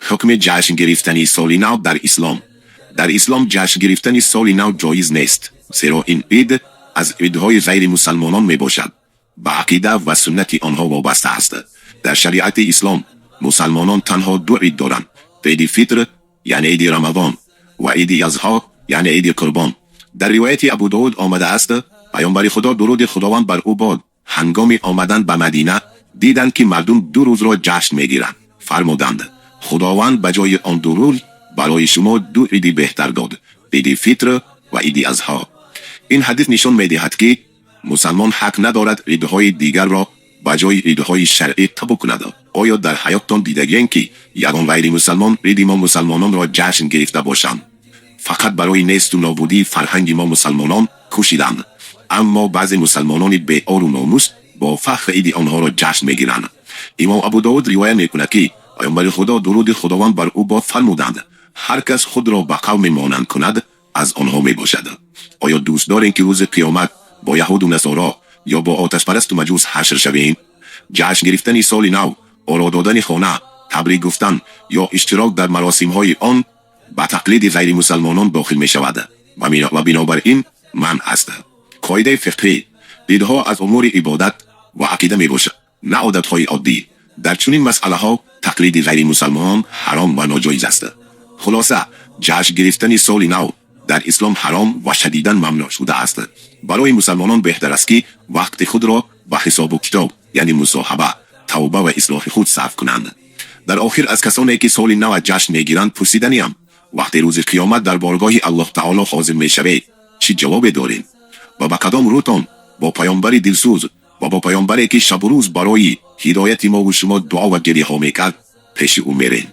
Ҳукми ҷашн гирифтани соли нав дар ислом. Дар ислом ҷашн гирифтани соли нав ҷоиз нест, зеро ин ид аз идҳои ғайримусалмонон мебошад, ба ақида ва суннати онҳо вобаста аст. Дар шариати ислом мусалмонон танҳо ду ид доранд: иди фитр, яъне иди Рамазон, ва иди Азҳо, яъне иди Қурбон. Дар ривояти Абудовуд омадааст: Паёмбари Худо, дуруди Худованд бар ӯ бод, ҳангоми омадан ба Мадина диданд, ки мардум ду рӯзро ҷашн мегиранд. Фармуданд: «Худованд ба ҷои он ду рӯз барои шумо ду иди беҳтар дод: иди фитр ва иди Азҳо». Ин ҳадис нишон медиҳад, ки мусалмон ҳақ надорад идҳои дигарро ба ҷои идҳои шаръӣ қабул кунад. Оё дар ҳаёттон дидагиен, ки ягон ғайримусалмон иди мо мусалмононро ҷашн гирифта бошанд? Фақат барои несту нобудии фарҳанги мо мусалмонон кӯшиданд, аммо баъзе мусалмонони беору номус бо фахр иди онҳоро ҷашн мегиранд. Имом Абудовуд ривоят мекунад, ки Паёмбари Худо, дуруди Худованд бар ӯ бод, фармуданд: «Ҳар кас худро ба қавме монанд кунад, аз онҳо мебошад». Оё дӯст дорем, ки рӯзи қиёмат бо яҳуду насоро ё бо оташпарасту маҷус ҳашр шавем? Ҷашн гирифтани соли нав, оро додани хона, табрик гуфтан ё иштирок дар маросимҳои он ба тақлиди ғайримусалмонон дохил мешавад ва бинобар ин манъ аст. Қоидаи фиқҳӣ: идҳо аз умури ибодат ва ақида мебошад, на одатҳои оддӣ. Дар чунин масъалаҳо тақлиди ғайримусалмонон ҳаром ва ноҷоиз аст. Хулоса, ҷашн гирифтани соли нав дар ислом ҳаром ва шадидан мамнӯъ шудааст. Барои мусалмонон беҳтар аст, ки вақти худро ба ҳисобу китоб, яъне муҳосиба, тавба ва ислоҳи худ сарф кунанд. Дар охир аз касоне, ки соли нав ҷашн мегиранд, пурсиданиам: вақте рӯзи қиёмат дар боргоҳи Аллоҳ таоло ҳозир мешавед, чӣ ҷавобе доред ва ба кадом рӯтон бо паёмбари дилсӯз ва бо паёмбаре, ки шабу рӯз барои ҳидояти мову шумо дуо ва гиряҳо мекард, пеши ӯ меред?